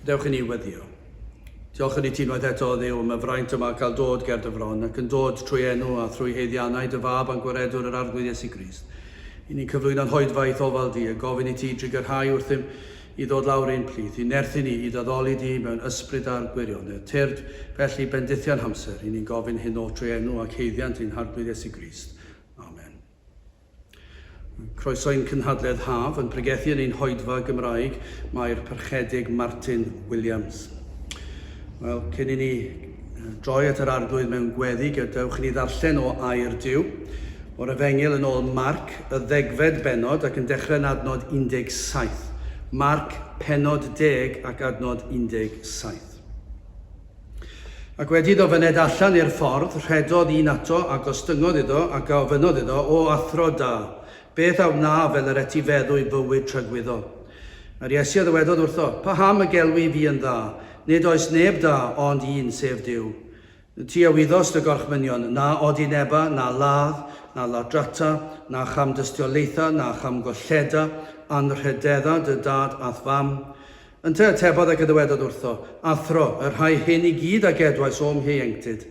Dewch i ni weddio. Diolch yn i ti unwaith eto, Dduw, am y fraint yma cael dod ger dy fron ac yn dod trwy enw a thrwy haeddiannau dy fab a'n gwaredwr yr Arglwydd Iesu Grist. I ni'n cyflwyno'n hoedfa i'th ofal di a gofyn i ti drugarhau wrthym i ddod lawr ein plith, i nerthu ni, i d'addoli di mewn ysbryd a'r gwirionedd. Tyrd, felly, bendithia'n hamser, i ni'n gofyn hyn oll trwy enw ac haeddiant ein Harglwydd Iesu Grist. Amen. Croeso i'n cynhadledd haf, yn pregethu yn ein hoedfa Gymraeg mae'r Parchedig Martin Williams. Wel, cyn i ni droi at yr Arglwydd mewn gweddi, gadewch i ni ddarllen o Air Duw, o'r Efengyl yn ôl Marc, y ddegfed bennod ac yn dechrau yn adnod 17. Marc, pennod 10 ac adnod 17. Ac wedi iddo fyned allan i'r ffordd, rhedodd un ato, a gostyngodd iddo, ac a ofynnodd iddo, O athro da, beth a wnaf fel yr etifeddu i fywyd tragwyddol? A'r Iesu a ddywedodd wrtho, Paham y gelwi fi yn dda? Nid oes neb da, ond un, sef Duw. Ti a wyddost y gorchmynion, Na odineba, na ladd, na ladrata, na chamdystiolaetha, na chamgolleda, anrhydedda dy dad a'th fam. Ynte atebodd ac a ddywedodd wrtho, Athro, y rhai hyn i gyd a gedwais o'm hieuenctid.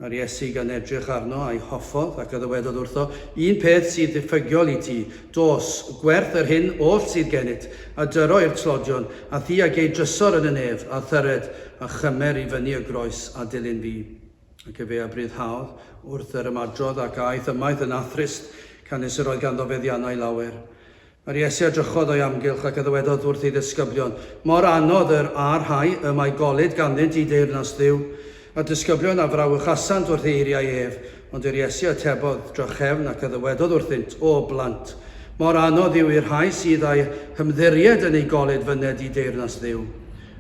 A'r Iesu, gan edrych arno, a'i hoffodd, ac a ddywedodd wrtho, Un peth sydd ddiffygiol i ti, dos, gwerth yr hyn oll sydd gennyt, a dyro i'r tlodion, a thi a gei drysor yn y nef, a thyred, a chymer i fyny y groes, a dilyn fi. Ac efe a bruddhaodd wrth yr ymadrodd, ac a aeth ymaith yn athrist, canys yr oedd ganddo feddiannau lawer. Yr Iesu a drychodd o'i amgylch ac a ddywedodd wrth ei ddisgyblion, Mor anodd yr â rhai y mae golud ganddynt i deyrnas Dduw. A'r disgyblion a frawychasant wrth ei eiriau ef. Ond yr Iesu atebodd drachefn ac a ddywedodd wrthynt, O blant! Mor anodd yw i'r rhai sydd â'u hymddiried yn eu golud fyned i deyrnas Dduw.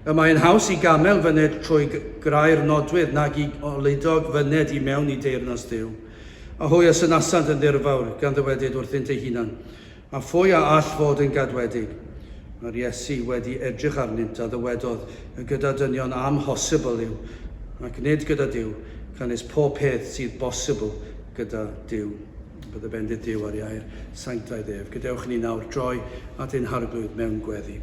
Y mae'n haws i gamel fyned trwy grair nodwydd nag i oludog fyned i mewn i deyrnas Dduw. A hwy a synasant yn ddirfawr, gan ddywedyd wrthynt eu hunan, A phwy a all fod yn gadwedig? A'r Iesu, wedi edrych arnynt, a ddywedodd, Gyda dynion amhosibl yw, ac nid gyda Duw, canys pob peth sydd bosibl gyda Duw. Bydde bendith Duw ar ei air sanctaidd ef. Gadewch i ni nawr droi at ein Harglwydd mewn gweddi.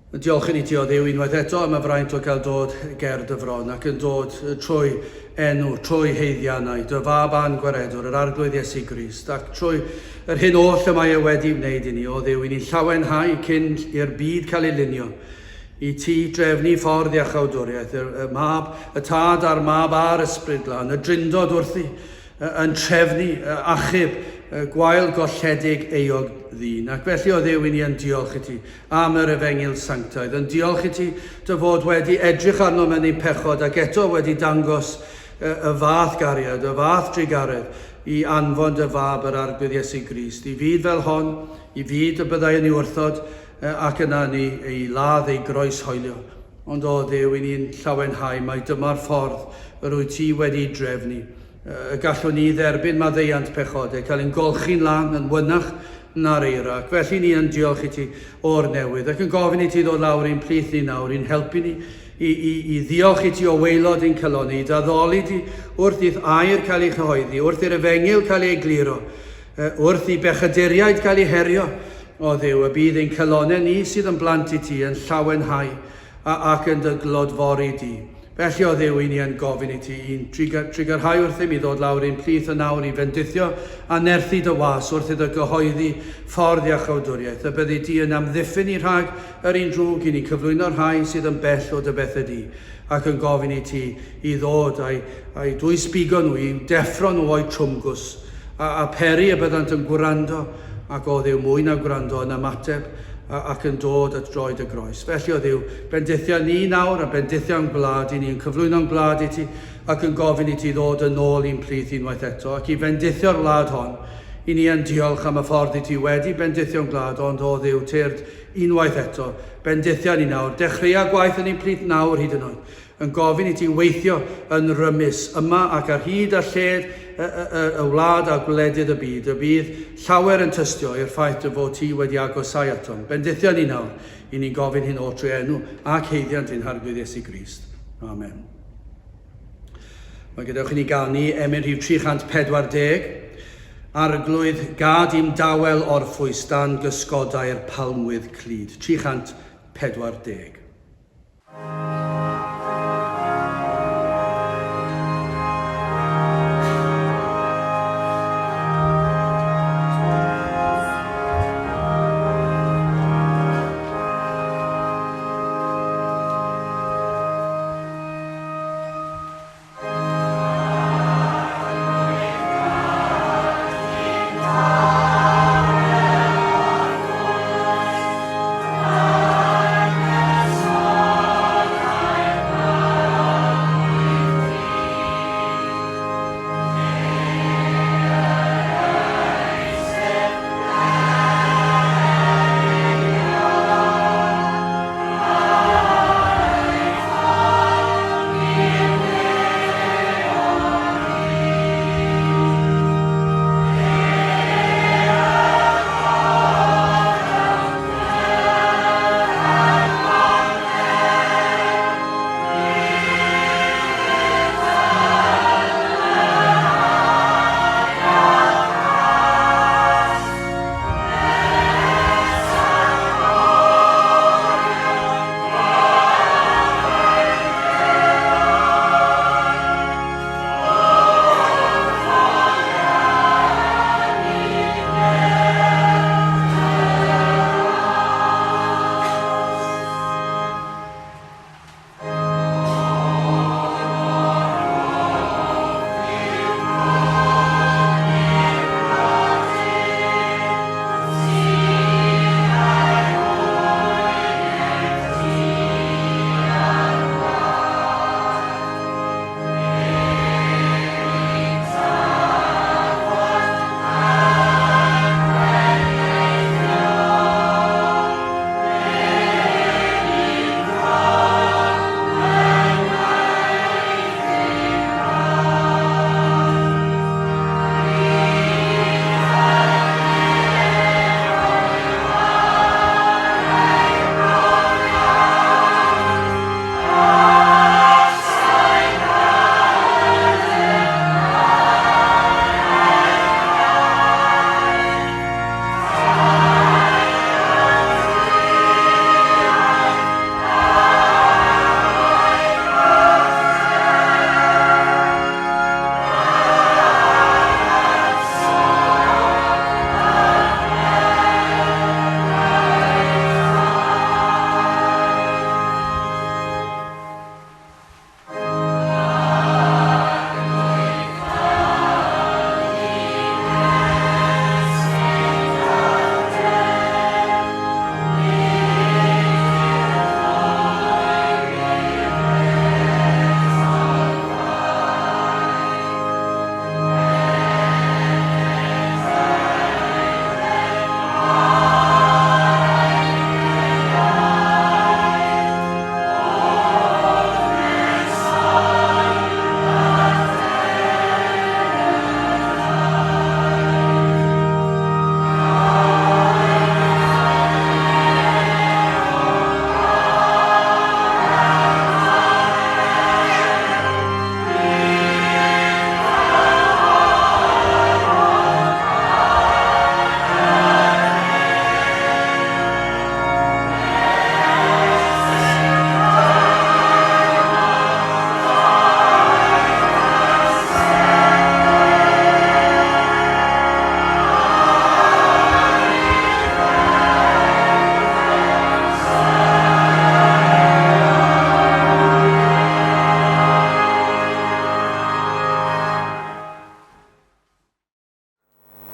Diolch i ti, o Dduw, unwaith eto am y fraint o gael dod ger dy fron ac yn dod trwy enw, trwy haeddiannau, dy fab a'n gwaredwr, yr Arglwydd Iesu Grist, ac trwy yr hyn oll y mae e wedi wneud i ni, o Dduw, i ni'n llawenhau cyn i'r byd cael ei lunio, i ti drefnu ffordd iachawdwriaeth, y, y mab, y tad a'r mab a'r ysbryd glân, y drindod wrthi, yn trefnu achub gwael golledig euog ddyn. Ac felly, o Dduw, i ni yn diolch i ti am yr Efengyl sanctaidd, yn diolch i ti dy fod wedi edrych arnom yn ein pechod ac eto wedi dangos y fath gariad, y fath drugaredd i anfon dy fab yr Arglwydd Iesu Grist i fyd fel hon, i fyd y byddai yn ei wrthod ac yna yn ei, ei ladd, ei groeshoelio. Ond o Dduw, i ni'n llawenhau mai dyma'r ffordd yr wyt ti wedi'i drefnu. Y gallwn ni dderbyn maddeuant pechodau, cael ein golchi'n lân, yn wynach na'r eira. Ac felly ni yn diolch i ti o'r newydd, ac yn gofyn i ti ddod lawr i'n plith ni nawr, i'n helpu ni i, i, i ddiolch i ti o waelod ein calon ni, i d'addoli di wrth i'th air cael ei chyhoeddi, wrth i'r efengyl cael ei egluro, wrth i bechaduriaid cael eu herio, o Dduw, y bydd ein calonau ni sydd yn blant i ti yn llawenhau ac yn dy glodfori di. Felly, O Dduw, i ni yn gofyn i ti i'n trugarhau wrthym i ddod lawr i'n plith yn awr i fendithio a nerthu dy was wrth iddo gyhoeddi ffordd iachawdwriaeth, y byddi di yn amddiffyn ni rhag yr un drwg i ni'n cyflwyno'r rhai sydd yn bell o dy bethau di, ac yn gofyn i ti i ddod a'i, a'i dwysbigo nhw, i'w deffro nhw o'u trwmgws, a, a peri y byddant yn gwrando, ac O Dduw, mwy na gwrando, yn ymateb, ac yn dod at droed y groes. Felly, O Dduw, bendithia ni nawr a bendithia ein gwlad i ni, yn cyflwyno'n gwlad i ti ac yn gofyn i ti ddod yn ôl i'n plith unwaith eto ac i fendithio'r wlad hon. I ni yn diolch am y ffordd i ti wedi bendithio'n gwlad, ond o Dduw, tyrd unwaith eto, bendithia ni nawr, dechreua gwaith yn ein plith nawr hyd yn oed. yn gofyn i ti weithio yn rymus yma ac ar hyd a lled y, y, y, y wlad a gwledydd y byd, y bydd llawer yn tystio i'r ffaith dy fod ti wedi agosáu atom. Bendithio ni nawr, i ni'n gofyn hyn oll trwy enw ac haeddiant ein Harglwydd Iesu Grist. Amen. Mae gadewch i ni ganu emyn rhif 340. Arglwydd, gad i'm dawel orffwys dan gysgodau'r palmwydd clyd. 340. 40.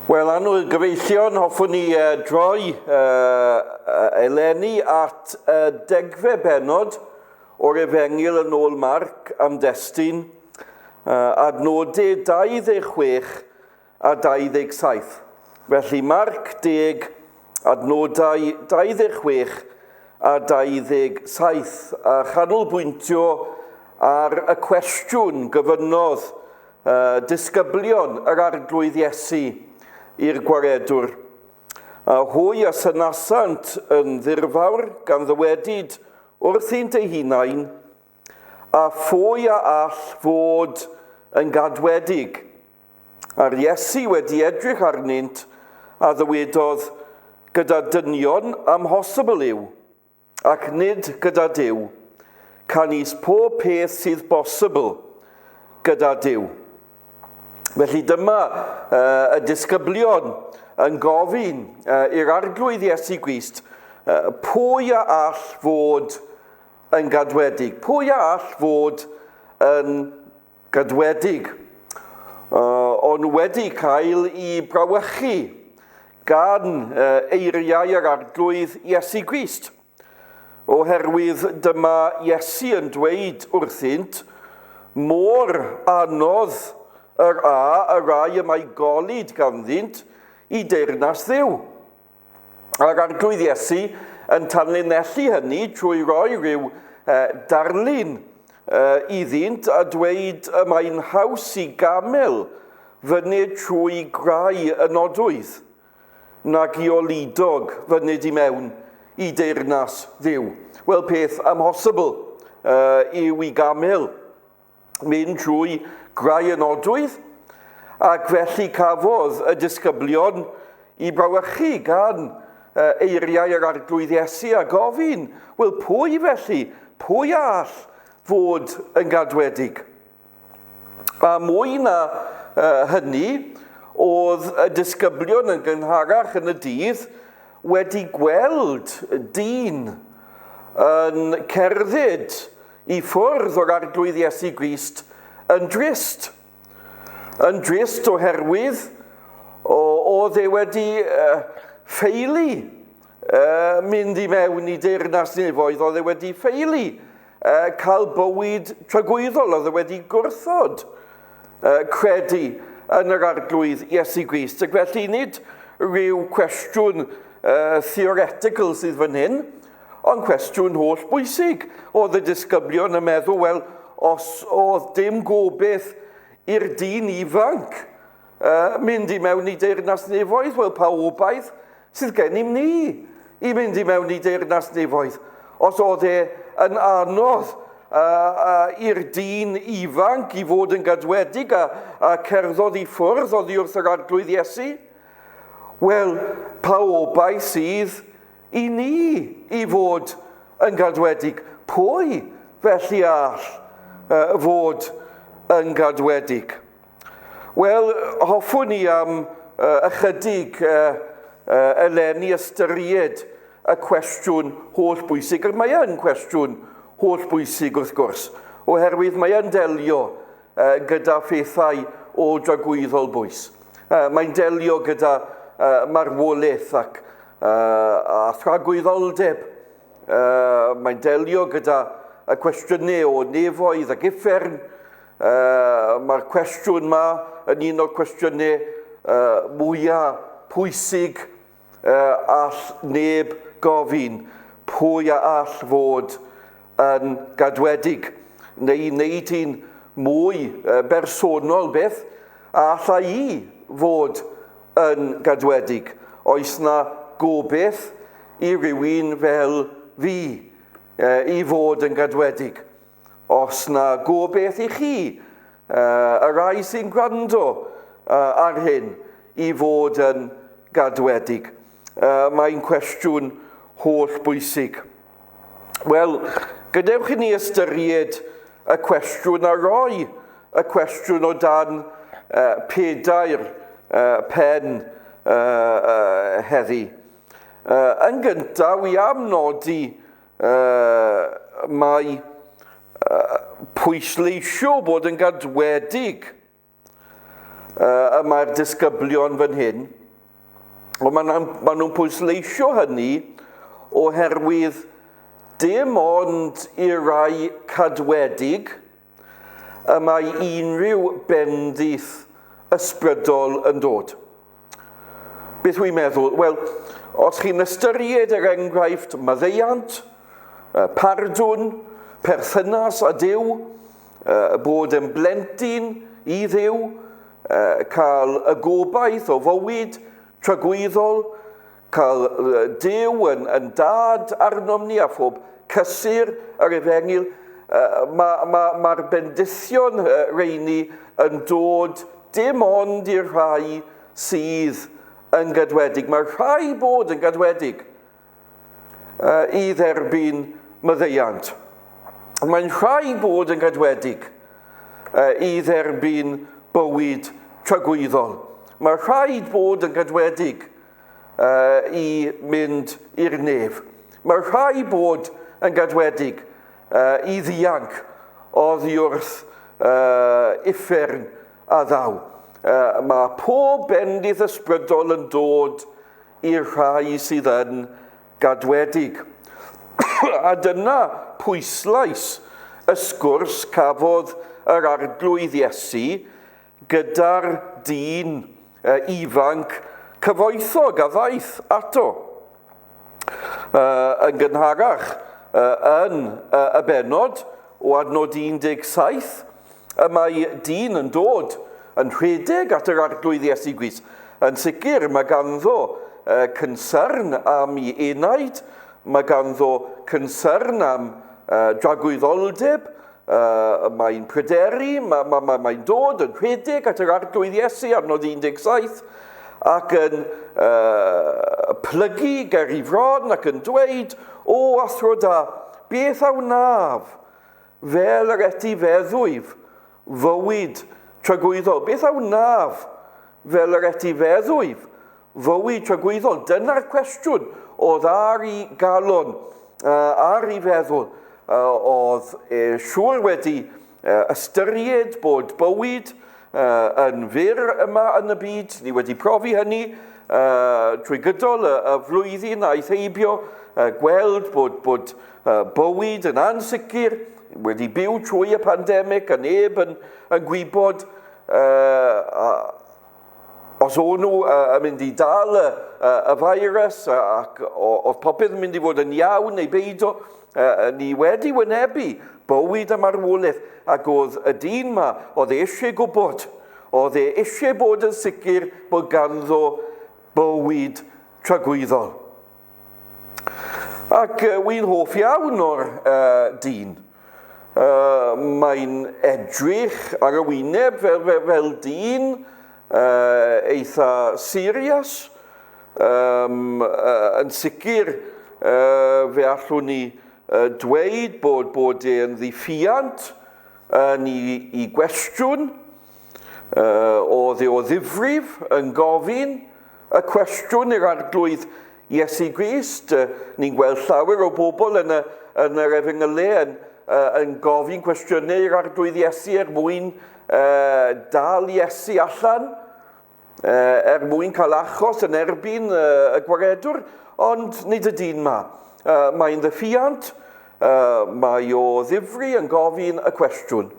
Wel, annwyl gyfeillion, hoffwn ni uh, droi uh, eleni at y uh, degfed bennod o'r Efengyl yn ôl Marc am destun uh, adnodau 26 a 27. Felly Marc 10, adnodau 26 a 27, a chanolbwyntio ar y cwestiwn gyfynnodd disgyblion yr Arglwydd Iesu i'r Gwaredwr. A hwy a synasant yn ddirfawr gan ddywedyd wrthynt eu hunain, A phwy a all fod yn gadwedig? A'r Iesu wedi edrych arnynt a ddywedodd, Gyda dynion amhosibl yw. ac nid gyda Duw, canys pob peth sydd bosibl gyda Duw. Felly dyma y disgyblion yn gofyn i'r Arglwydd Iesu Grist, pwy a all fod yn gadwedig? Pwy a all fod yn gadwedig? O'n nhw wedi cael i brawychu gan eiriau yr Arglwydd Iesu Grist. Oherwydd dyma Iesu yn dweud wrthynt, mor anodd yr a y rhai y mae golud ganddynt i deyrnas Dduw. A'r Arglwydd Iesu yn tanlinellu hynny trwy roi rhyw darlun iddynt a dweud y mae'n haws i gamel fyned trwy grau y nodwydd nag i oludog fyned i mewn i deyrnas Dduw. Wel, peth amhosibl yw i gamel mynd trwy grau y nodwydd, ac felly cafodd y disgyblion i brawychu gan eiriau yr Arglwydd Iesu a gofyn, wel pwy felly, pwy all fod yn gadwedig? A mwy na hynny, oedd y disgyblion yn gynharach yn y dydd wedi gweld dyn yn cerdded i ffwrdd o'r Arglwydd Iesu Grist yn drist. Yn drist oherwydd oedd e wedi ffeili mynd i mewn i deyrnas nefoedd, oedd e wedi ffeili cael bywyd tragwyddol, oedd e wedi gwrthod credu yn yr Arglwydd Iesu Grist. Ac felly nid rhyw cwestiwn theoretical sydd fan hyn, ond cwestiwn holl bwysig. Oedd y disgyblion yn meddwl, wel, os oedd dim gobeith i'r dyn ifanc mynd i mewn i deyrnas nefoedd, wel, pa obaith sydd gennym ni i mynd i mewn i deyrnas nefoedd? Os oedd e yn anodd i'r dyn ifanc i fod yn gadwedig a, a cerddodd i ffwrdd oddi wrth yr Arglwydd Iesu, wel, pa obaith sydd I ni i fod yn gadwedig. Pwy felly all fod yn gadwedig? Wel, hoffwn i am ychydig eleni ystyried y cwestiwn holl bwysig, ac mae yn cwestiwn holl bwysig wrth gwrs, oherwydd mae yn delio gyda phethau o dragwyddol bwys. Mae'n delio gyda marwolaeth ac a thragwyddoldeb. Mae'n delio gyda y cwestiynau o nefoedd ac uffern. Mae'r cwestiwn yma yn un o'r cwestiynau mwyaf pwysig all neb gofyn pwy a all fod yn gadwedig, neu i wneud hi'n mwy bersonol beth, a alla i fod yn gadwedig? Oes na gobeith i rywun fel fi i fod yn gadwedig? Os na gobeith i chi, y rhai sy'n gwrando ar hyn, i fod yn gadwedig? Mae'n cwestiwn holl bwysig. Wel, gadewch i ni ystyried y cwestiwn a roi y cwestiwn o dan pedair pen heddi. Yn gyntaf, wi am nodi mai pwysleisio bod yn gadwedig y mae'r disgyblion fan hyn, ond maen, maen nhw'n pwysleisio hynny oherwydd dim ond i'r rai cadwedig y mae unrhyw bendith ysbrydol yn dod. Beth wy'n meddwl? Wel, os chi'n ystyried er enghraifft maddeuant, pardwn, perthynas â Duw, bod yn blentyn i Dduw, cael y gobaith o fywyd tragwyddol, cael Duw yn, yn dad arnom ni a phob cysur yr efengyl, mae'r ma, ma, ma bendithion rheini yn dod dim ond i'r rhai sydd yn gadwedig. Mae rhai bod yn gadwedig. i dderbyn maddeuant. Mae'n rhaid bod yn gadwedig i dderbyn bywyd tragwyddol. Mae rhaid bod yn gadwedig i mynd i'r nef. Mae rhaid bod yn gadwedig i ddianc oddi wrth uffern a ddaw. Mae pob bendith ysbrydol yn dod i'r rhai sydd yn gadwedig. A dyna pwyslais y sgwrs cafodd yr Arglwydd Iesu gyda'r dyn ifanc cyfoethog a ddaeth ato. Yn gynharach yn y bennod o adnod 17, y mae dyn yn dod yn rhedeg at yr Arglwydd Iesu Grist. Yn sicr, mae ganddo concern am ei enaid, mae ganddo concern am dragwyddoldeb, mae'n pryderu, mae'n mae, mae, mae dod yn rhedeg at yr Arglwydd Iesu, adnod 17, ac yn plygu ger ei fron ac yn dweud, O, athro da, beth a wnaf fel yr etifeddwyf fywyd tragwyddol? Beth a wnaf fel yr etifeddwyf fywyd tragwyddol? Dyna'r cwestiwn oedd ar ei galon, ar ei feddwl. Oedd e siŵr wedi ystyried bod bywyd yn fyr yma yn y byd. Ni wedi profi hynny trwy gydol y flwyddyn aeth heibio, gweld bod, bod bywyd yn ansicr, wedi byw trwy y pandemig a neb yn, yn gwybod Os o'n nhw yn mynd i dal y, y, y virus ac oedd popeth yn mynd i fod yn iawn neu beidio, ni wedi wynebu bywyd a marwolaeth ac oedd y dyn ma, oedd e eisiau gwybod, oedd e eisiau bod yn sicr bod ganddo bywyd tragwyddol. Ac wy'n hoff iawn o'r dyn. Mae'n edrych ar y wyneb fel, fel, fel dyn eitha serious. Yn sicr, fe allwn ni dweud bod, bod e'n ddiffiant yn ei, ei gwestiwn. Oedd e o ddifrif yn gofyn y cwestiwn i'r Arglwydd Iesu Grist. Ni'n gweld llawer o bobl yn, y, yn yr efengylau yn, yn gofyn cwestiynau i'r Arglwydd Iesu er mwyn dal Iesu allan, er mwyn cael achos yn erbyn y gwaredwr, ond nid y dyn ma. Mae'n ddefiant, mae o ddifri yn gofyn y cwestiwn.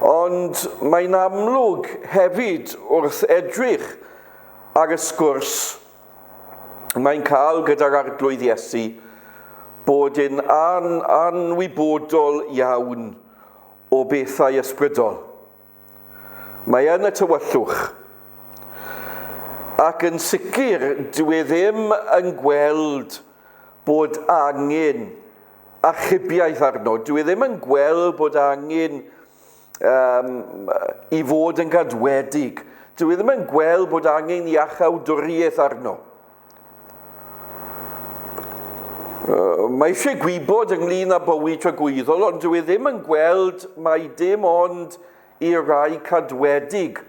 Ond mae'n amlwg hefyd wrth edrych ar y sgwrs mae'n cael gyda'r Arglwydd Iesu bod yn an anwybodol iawn o bethau ysbrydol. Mae yn y tywyllwch. Ac yn sicr, dwi e ddim yn gweld bod angen achubiaeth arno. Dwi e ddim yn gweld bod angen um, i fod yn gadwedig. Dwi e ddim yn gweld bod angen iachawdwriaeth arno. Mae eisiau gwybod ynglyn â bywyd tragwyddol, ond dwi e ddim yn gweld mai dim ond i rai cadwedig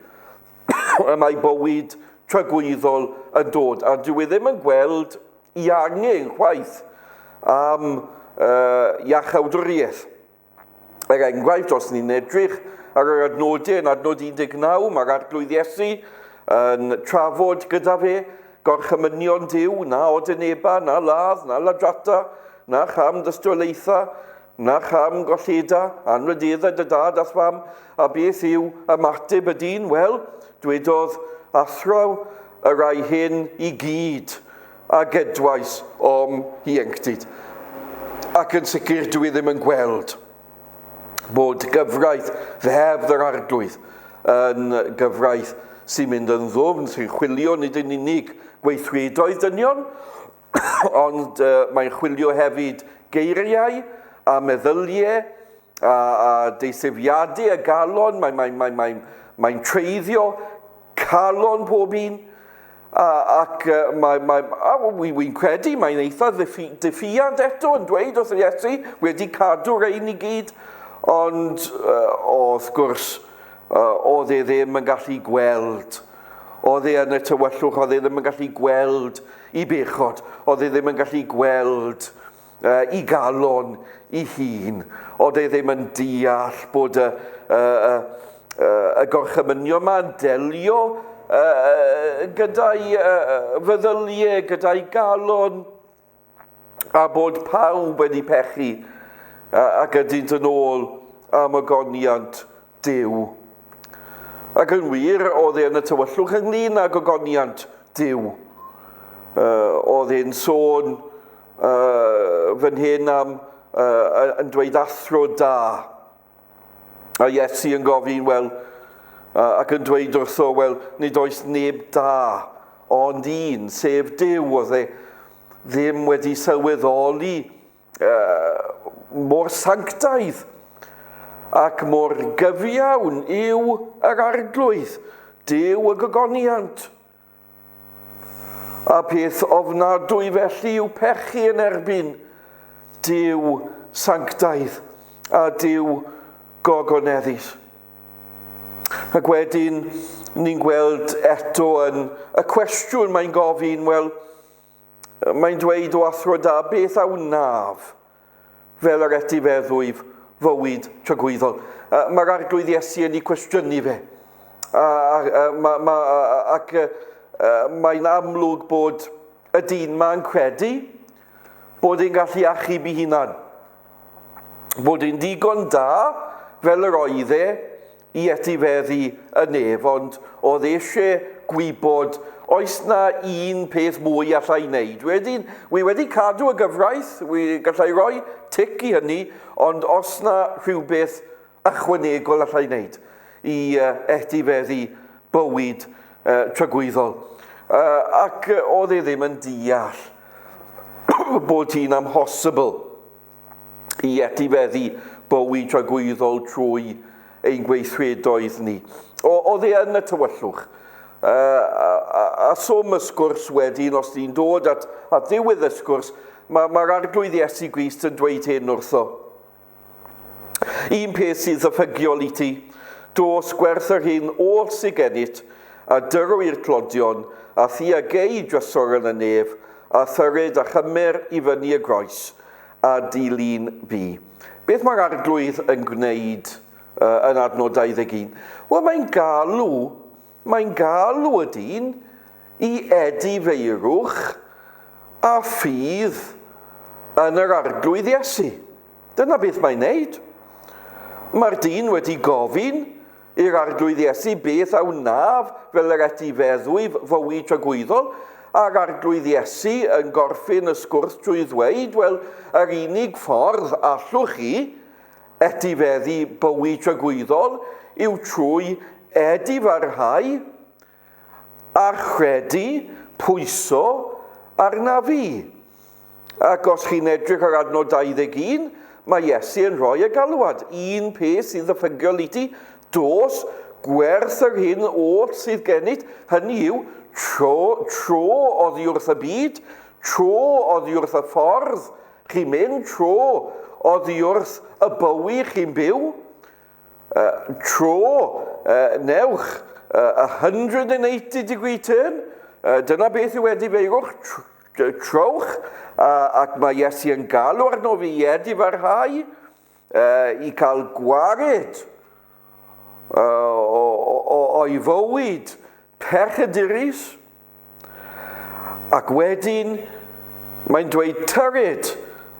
y mae bywyd tragwyddol yn dod. A dwi e ddim yn gweld i angen chwaith am uh, iachawdwriaeth. Er enghraifft, os ni'n edrych ar yr adnodau yn adnod 19, mae'r Arglwydd Iesu yn trafod gyda fe gorchymynion Duw, na odyneba, na ladd, na ladrata, na cham dystiolaetha, na cham golleda, anrhydedda dy dad a'th fam, a beth yw ymateb y dyn? Wel, dwedodd athraw y rhai hyn i gyd a gedwais o'm hieuenctid. Ac yn sicr dwi ddim yn gweld bod gyfraith ddeddf yr Arglwydd yn gyfraith sy'n mynd yn ddwfn, sy'n chwilio nid yn unig gweithredoedd dynion, ond uh, mae'n chwilio hefyd geiriau a meddyliau a, a deisyfiadau y galon, mae'n mae, mae, mae, mae treiddio calon pob un. A, ac mae, mae, a wi, wi'n credu mae'n eitha diffiant eto yn dweud wrth Iesu, wedi cadw rhain i gyd, ond uh, wrth gwrs, uh, oedd e ddim yn gallu gweld. Oedd e yn y tywyllwch, oedd e ddim yn gallu gweld i bechod, oedd e ddim yn gallu gweld uh, i galon i hun. Oedd e ddim yn deall bod y, y, y, y, y gorchymynion yma'n delio uh, gyda'i uh, feddyliau, gyda'i galon, a bod pawb wedi pechu uh, ac ydynt yn ôl am ogoniant Duw. Ac yn wir, oedd e yn y tywyllwch ynglyn â gogoniant Duw. Uh, oedd e'n sôn uh, fan hyn am uh, yn dweud athro da. A Iesu yn gofyn, wel, uh, ac yn dweud wrtho, wel, nid oes neb da, ond un, sef Duw, oedd e ddim wedi sylweddoli uh, mor sanctaidd ac mor gyfiawn yw yr arglwydd, Duw y gogoniant. A peth ofnadwy felly yw pechu yn erbyn Duw sanctaidd a Duw gogoneddus. Ac wedyn ni'n gweld eto yn y cwestiwn mae'n gofyn, wel, Mae'n dweud o athro da, beth a wnaf fel yr etifeddwyf fywyd tragwyddol? Mae'r arglwydd Iesu yn ei cwestiynu fe. Ma, ma, ac mae'n amlwg bod y dyn ma'n credu bod e'n gallu achub ei hunan. Bod e'n digon da fel yr oedd e i etifeddu y nef, ond oedd eisiau gwybod oes na un peth mwy allai wneud. Wedyn, wi wedi cadw y gyfraith, wi gallai roi tic i hynny, ond os na rhywbeth ychwanegol allai wneud i etifeddu bywyd tragwyddol. Ac oedd e ddim yn deall bod hi'n amhosibl i etifeddu bywyd tragwyddol trwy ein gweithredoedd ni. O, oedd e yn y tywyllwch. Uh, a, a, a swm y sgwrs wedyn, os ni'n dod at, at ddiwedd y sgwrs, mae'r ma arglwydd Iesu Grist yn dweud hyn wrtho. Un peth sydd ddiffygiol i ti, dos gwerth yr hyn oll sydd gennyt, a dyrw i'r tlodion, a thi a gei drysor yn y nef, a thyred a chymer i fyny y groes, a dilyn fi. Beth mae'r arglwydd yn gwneud uh, yn adnod 21? Wel, mae'n galw, mae'n galw y dyn i edifeirwch a ffydd yn yr arglwydd Iesu. Dyna beth mae'n neud. Mae'r dyn wedi gofyn i'r Arglwydd Iesu beth a wnaf fel yr etifeddwyf fywyd tragwyddol, a'r Arglwydd Iesu yn gorffen y sgwrs trwy ddweud, wel, yr unig ffordd allwch chi etifeddu bywyd tragwyddol yw trwy edifarhau a chredu pwyso arna fi. Ac os chi'n edrych ar adnod 21, mae Iesu yn rhoi y galwad. Un peth sydd ddiffygiol i ti, dos, gwerth yr hyn oll sydd gennyt, hynny yw, tro, tro oddi wrth y byd, tro oddi wrth y ffordd chi'n mynd, tro oddi wrth y bywyd chi'n byw, Uh, tro, uh, newch uh, 180 degree turn. Uh, dyna beth yw edifeirwch, trowch, uh, ac mae Iesu yn galw arno fi i edifarhau, uh, i cael gwared uh, o'i fywyd pechadurus. Ac wedyn, mae'n dweud, tyryd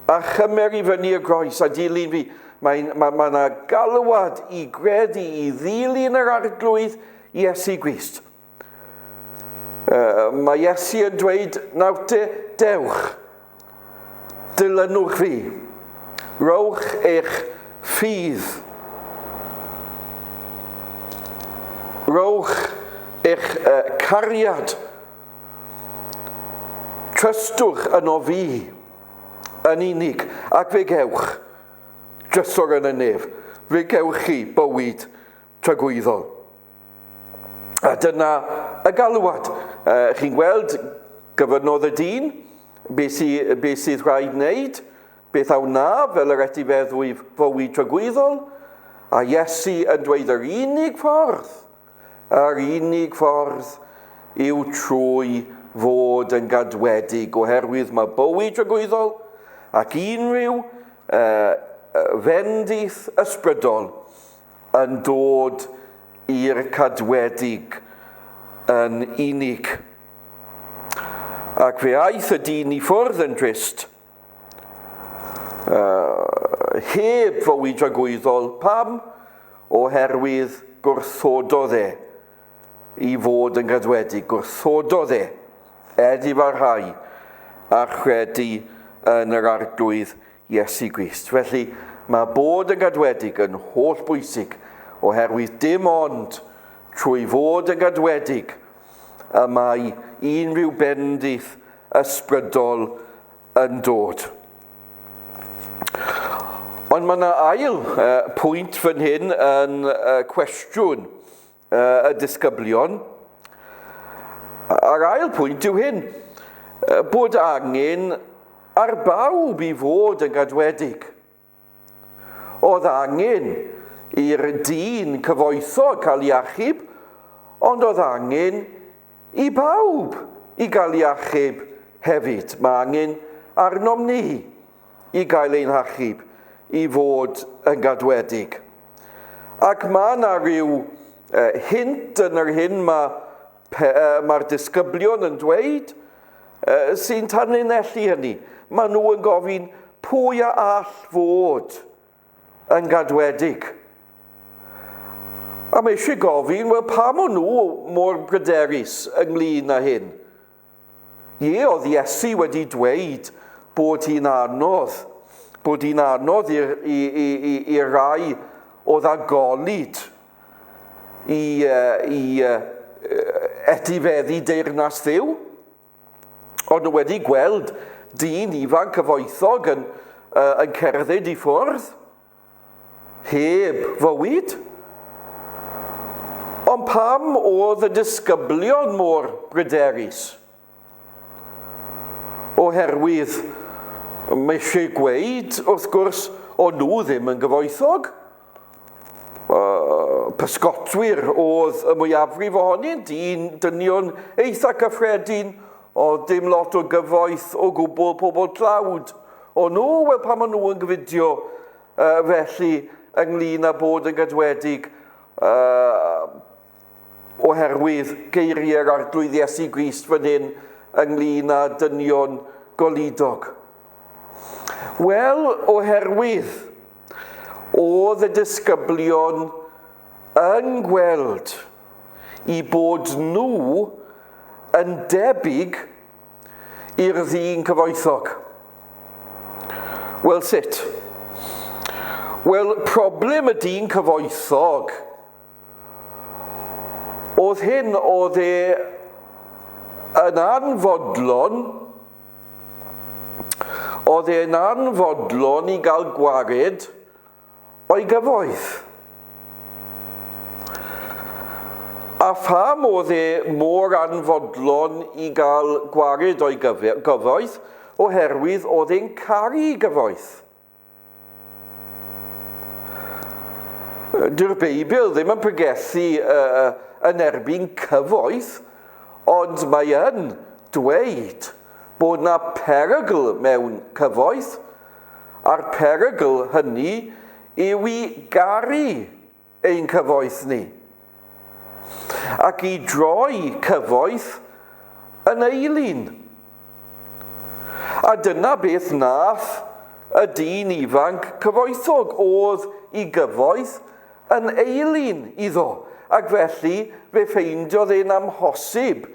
a chymer i fyny y groes a dilyn fi. Mae'n mae, mae yna galwad i gredu i ddilyn yr arglwydd Iesu Grist. Uh, mae Iesu yn dweud, nawr te, dewch, dilynwch fi, rowch eich ffydd, rowch eich uh, cariad, trystwch yno fi yn unig, ac fe gewch drysor yn y nef, fe gewch chi bywyd tragwyddol. A dyna y galwad. Chi'n gweld, gofynnodd y dyn, beth sy, beth sydd rhaid wneud, beth a wna fel yr etifeddwyf fywyd tragwyddol, a Iesu yn dweud yr unig ffordd, yr unig ffordd yw trwy fod yn gadwedig, oherwydd mae bywyd tragwyddol ac unrhyw uh, fendith ysbrydol yn dod i'r cadwedig yn unig. Ac fe aeth y dyn i ffwrdd yn drist, uh, heb fywyd dragwyddol. Pam? Oherwydd gwrthododd e i fod yn gadwedig. Gwrthododd e edifarhau a chredu yn yr Arglwydd Iesu Grist. Felly, mae bod yn gadwedig yn holl bwysig, oherwydd dim ond trwy fod yn gadwedig y mae unrhyw bendith ysbrydol yn dod. Ond mae yna ail uh, pwynt fan hyn yn uh, cwestiwn uh, y disgyblion. A'r ail pwynt yw hyn, bod angen ar bawb i fod yn gadwedig. Oedd angen i'r dyn cyfoethog cael ei achub, ond oedd angen i bawb i gael ei achub hefyd. Mae angen arnom ni i gael ein hachub, i fod yn gadwedig. Ac mae yna rhyw hint yn yr hyn mae'r mae disgyblion yn dweud sy'n tanlinellu hynny. Mae nhw yn gofyn pwy a all fod yn gadwedig. A mae eisiau gofyn, wel pam o'n nhw mor bryderus ynglyn â hyn? Ie, oedd Iesu wedi dweud bod hi'n anodd, bod hi'n anodd i'r i, i, i, i rai oedd â golud i, i etifeddu deyrnas Dduw. Ond nhw wedi gweld dyn ifanc cyfoethog yn, yn cerdded i ffwrdd. Heb fywyd? Ond pam oedd y disgyblion mor bryderus? Oherwydd, mae eisiau gweud, wrth gwrs, o'n nhw ddim yn gyfoethog. Pysgotwyr oedd y mwyafrif ohonynt, dyn, dynion eitha cyffredin, oedd dim lot o gyfoeth o gwbl, pobl tlawd. O'n nhw, wel pam o'n nhw yn gyfudio uh, felly ynglyn â bod yn gadwedig uh, oherwydd geiriau'r Arglwydd Iesu Grist fan hyn ynglyn â dynion goludog? Wel, oherwydd oedd y disgyblion yn gweld i bod nhw yn debyg i'r ddyn cyfoethog. Wel, sut? Wel, problem y dyn cyfoethog oedd hyn, oedd e yn anfodlon, oedd e'n anfodlon i gael gwared o'i gyfoeth. A pham oedd e mor anfodlon i gael gwared o'i gyfoeth? Oherwydd oedd e'n caru gyfoeth. Dyw'r Beibl ddim yn pregethu uh, yn erbyn cyfoeth, ond mae yn dweud bod na perygl mewn cyfoeth, A'r perygl hynny yw i garu ein cyfoeth ni, ac i droi cyfoeth yn eilun. A dyna beth nath y dyn ifanc cyfoethog, oedd i gyfoeth yn eilun iddo, ac felly fe ffeindiodd e'n amhosib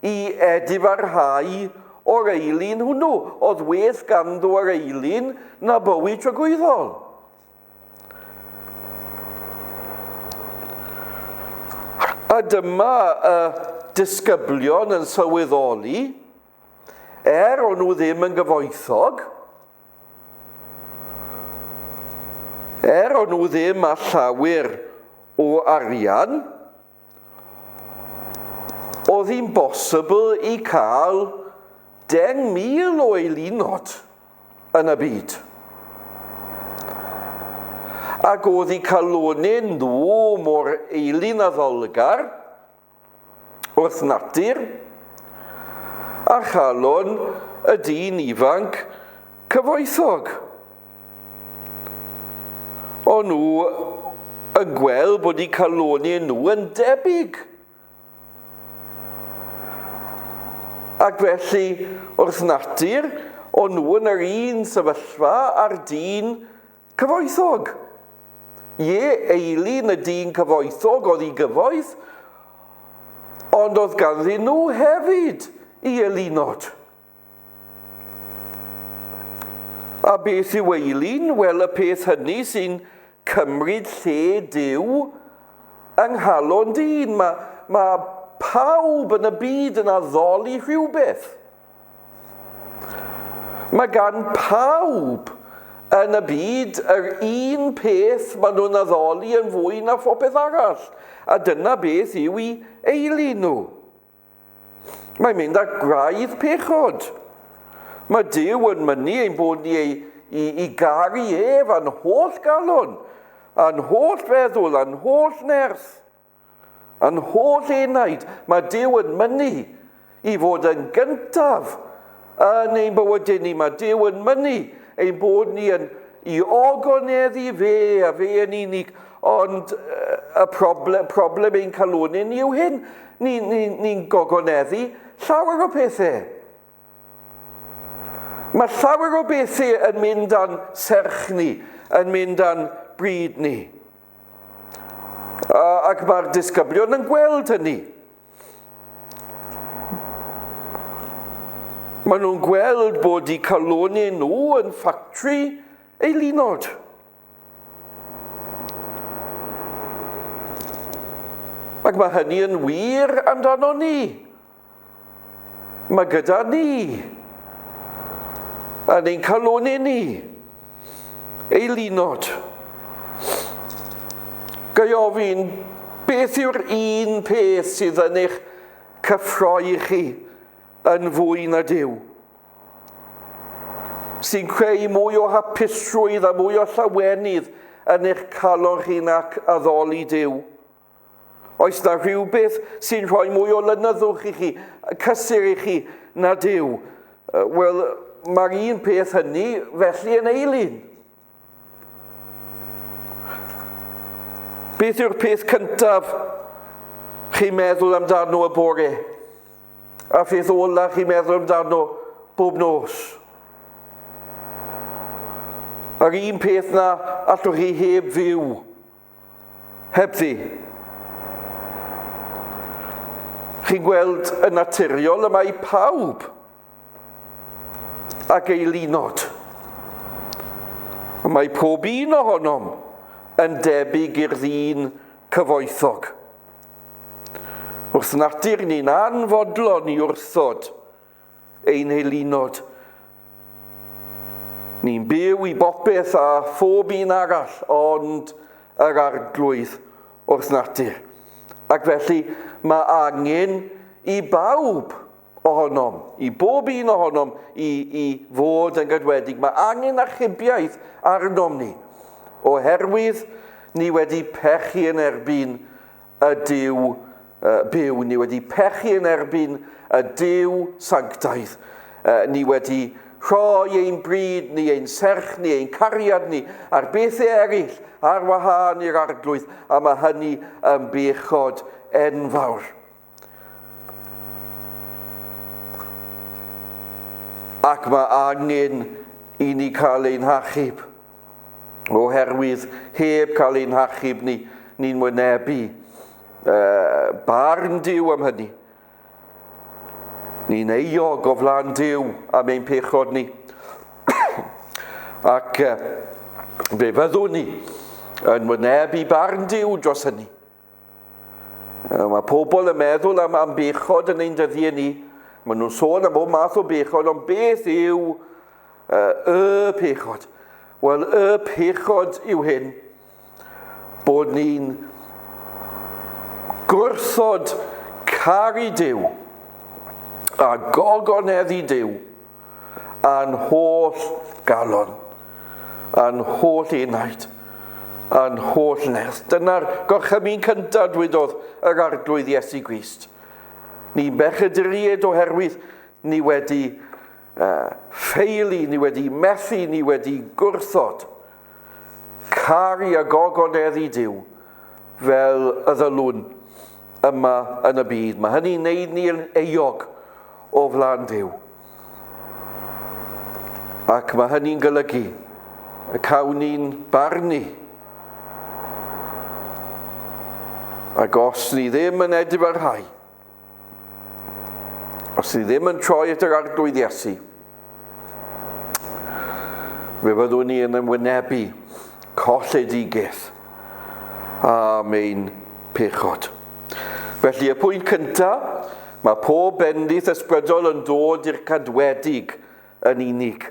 i edifarhau o'r eilun hwnnw. Oedd well ganddo yr eilun na bywyd tragwyddol. A dyma y disgyblion yn sylweddoli, er o'n nhw ddim yn gyfoethog, er o'n nhw ddim â llawer o arian, Oedd hi'n bosibl i cael 10,000 o eilunod yn y byd. Ac oedd eu calonyn nhw mor eilun addolgar wrth natur, a chalon y dyn ifanc cyfoethog. O'n nhw yn gweld bod eu calonyn nhw yn debyg. Ac felly, wrth natur, o'n nhw yn yr un sefyllfa â'r dyn cyfoethog. Ie, eilun y dyn cyfoethog oedd i gyfoeth, ond oedd ganddyn nhw hefyd i elunod. A beth yw eilun? Wel, y peth hynny sy'n cymryd lle Duw yng nghalon dyn. Mae, mae pawb yn y byd yn addoli rhywbeth. Mae gan pawb yn y byd yr un peth maen nhw'n addoli yn fwy na phopeth arall. A dyna beth yw i eilun nhw. Mae'n mynd at graidd pechod. Mae Duw yn mynnu ein bod ni ei, i, i garu ef a'n holl galon, a'n holl feddwl, a'n holl nerth, a'n holl enaid. Mae Duw yn mynnu i fod yn gyntaf yn ein bywydau ni. Mae Duw yn mynnu ein bod ni yn i ogoneddu fe a fe yn unig. Ond y problem, problem ein calonau ni yw hyn. Ni'n ni, ni, ni gogoneddu llawer o pethau. Mae llawer o bethau yn mynd â'n serch ni, yn mynd â'n bryd ni. Ac mae'r disgyblion yn gweld hynny. Maen nhw'n gweld bod eu calonau nhw yn ffatri eilunod. Ac mae hynny yn wir amdano ni. Mae gyda ni, yn ein calonau ni, eilunod. Gai ofyn, beth yw'r un peth sydd yn eich cyffroi chi yn fwy na Duw? Sy'n creu mwy o hapusrwydd a mwy o llawenydd yn eich calon chi nac addoli Duw? Oes na rhywbeth sy'n rhoi mwy o lenyddwch i chi, cysur i chi, na Duw? Wel, mae'r un peth hynny felly yn eilun. Beth yw'r peth cyntaf chi'n meddwl amdano y bore? A pheth ola chi'n meddwl amdano bob nos? Yr un peth na allwch chi heb fyw. Hebddi. Chi'n gweld y naturiol y mae pawb ac eilunod. Y mae pob un ohonom yn debyg i'r ddyn cyfoethog. Wrth natur ni'n anfodlon i wrthod ein heilunod. Ni'n byw i bopeth a phob un arall ond yr arglwydd wrth natur. Ac felly mae angen i bawb ohonom, i bob un ohonom i, i fod yn gadwedig. Mae angen achubiaeth arnom ni, oherwydd ni wedi pechu yn erbyn y Duw byw. Ni wedi pechu yn erbyn y Duw sanctaidd. Ni wedi rhoi ein bryd ni, ein serch ni, ein cariad ni ar bethau eraill ar wahân i'r arglwydd, a mae hynny yn bechod enfawr. Ac mae angen i ni cael ein hachub. Oherwydd heb cael ein hachub ni, ni'n wynebu uh, barn Duw am hynny. Ni'n euog o flaen Duw am ein pechod ni. Ac uh, fe fyddwn ni yn wynebu barn Duw dros hynny. Mae pobl yn meddwl am, am bechod yn ein dyddiau ni. Maen nhw'n sôn am bob math o bechod, ond beth yw uh, y pechod? Wel, y pechod yw hyn, bod ni'n gwrthod Caru Duw a gogoneddu Duw a'n holl galon, a'n holl enaid, a'n holl nerth. Dyna'r gorchymyn cyntaf, dwedodd yr Arglwydd Iesu Grist. Ni'n bechaduriaid oherwydd ni wedi ffeili, ni wedi methu, ni wedi gwrthod caru a gogoneddu Duw fel y ddylwn yma yn y byd. Mae hynny'n neud ni yn euog o flaen Duw. Ac mae hynny'n golygu y cawn ni'n barnu. Ac os ni ddim yn edifarhau, os ni ddim yn troi at yr Arglwydd Iesu, fe fyddwn ni yn ymwynebu colledigaeth am ein pechod. Felly y pwynt cyntaf, mae pob bendith ysbrydol yn dod i'r cadwedig yn unig.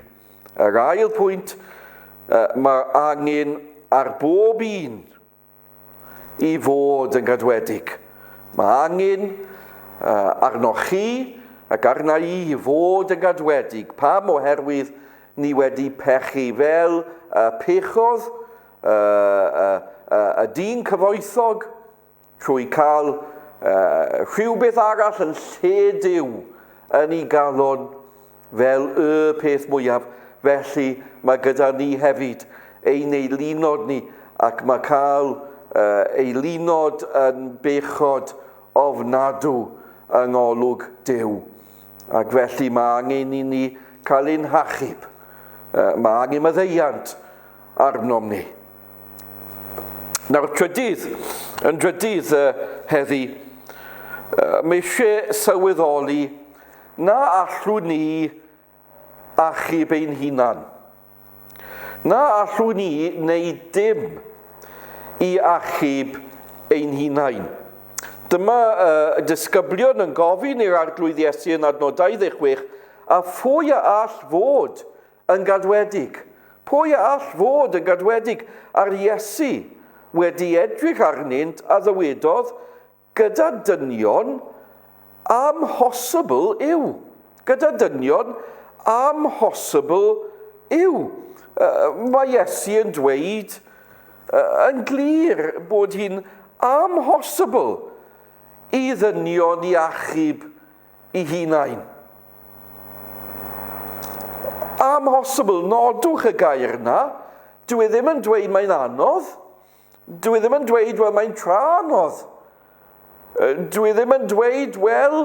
Yr ail pwynt, mae angen ar bob un i fod yn gadwedig. Mae angen arnoch chi ac arna i i fod yn gadwedig. Pam? Oherwydd ni wedi pechu fel y pechodd y dyn cyfoethog trwy cael rhywbeth arall yn lle Duw yn ei galon fel y peth mwyaf. Felly mae gyda ni hefyd ein eilunod ni ac mae cael eilunod yn bechod ofnadw yng ngolwg Duw. Ac felly mae angen i ni cael ein hachub. Mae angen maddeuant arnom ni. Nawr, trydydd, yn drydydd heddi, mae eisiau sylweddoli na allwn ni achub ein hunan. Na allwn ni wneud dim i achub ein hunain. Dyma y disgyblion yn gofyn i'r Arglwydd Iesu yn adnod 26, a phwy a all fod yn gadwedig? Pwy a all fod yn gadwedig? A'r Iesu, wedi edrych arnynt, a ddywedodd, Gyda dynion, amhosibl yw. Gyda dynion, amhosibl yw. Mae Iesu yn dweud yn glir bod hi'n amhosibl i ddynion i achub i hunain. Amhosibl, nodwch y gair yna. Dwi e ddim yn dweud mae'n anodd. Dwi e ddim yn dweud, wel, mae'n tra anodd. Dwi e ddim yn dweud, wel,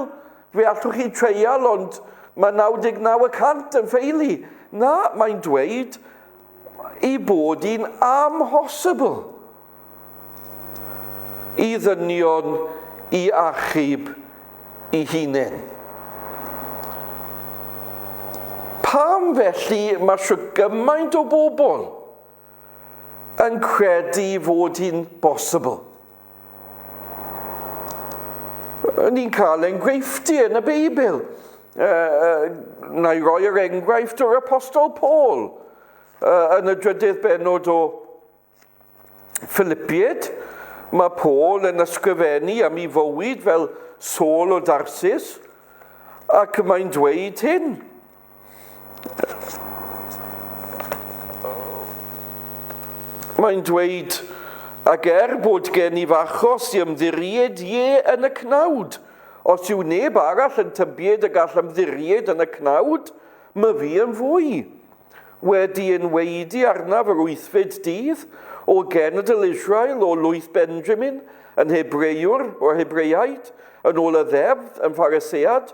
fe allwch chi treial, ond mae 99 y cant yn ffeili. Na, mae'n dweud i bod hi'n amhosibl i ddynion i achub i hunain. Pam felly mae shwt gymaint o bobl yn credu fod hi'n bosibl? Ni'n cael enghreifftiau yn y Beibl. Na i roi yr enghraifft o'r Apostol Paul yn y drydydd bennod o Philipiaid, mae Paul yn ysgrifennu am ei fywyd fel Saul o Darsus, ac mae'n dweud hyn. Mae'n dweud, ac er bod gen i f'achos i ymddiried ie yn y cnawd, os yw neb arall yn tybied y gall ymddiried yn y cnawd, my fi yn fwy. Wedi enwaedu arnaf yr wythfed dydd, o genedl Israel, o lwyth Benjamin, yn Hebreiwr o'r Hebreiaid, yn ôl y ddeddf, yn Pharisead,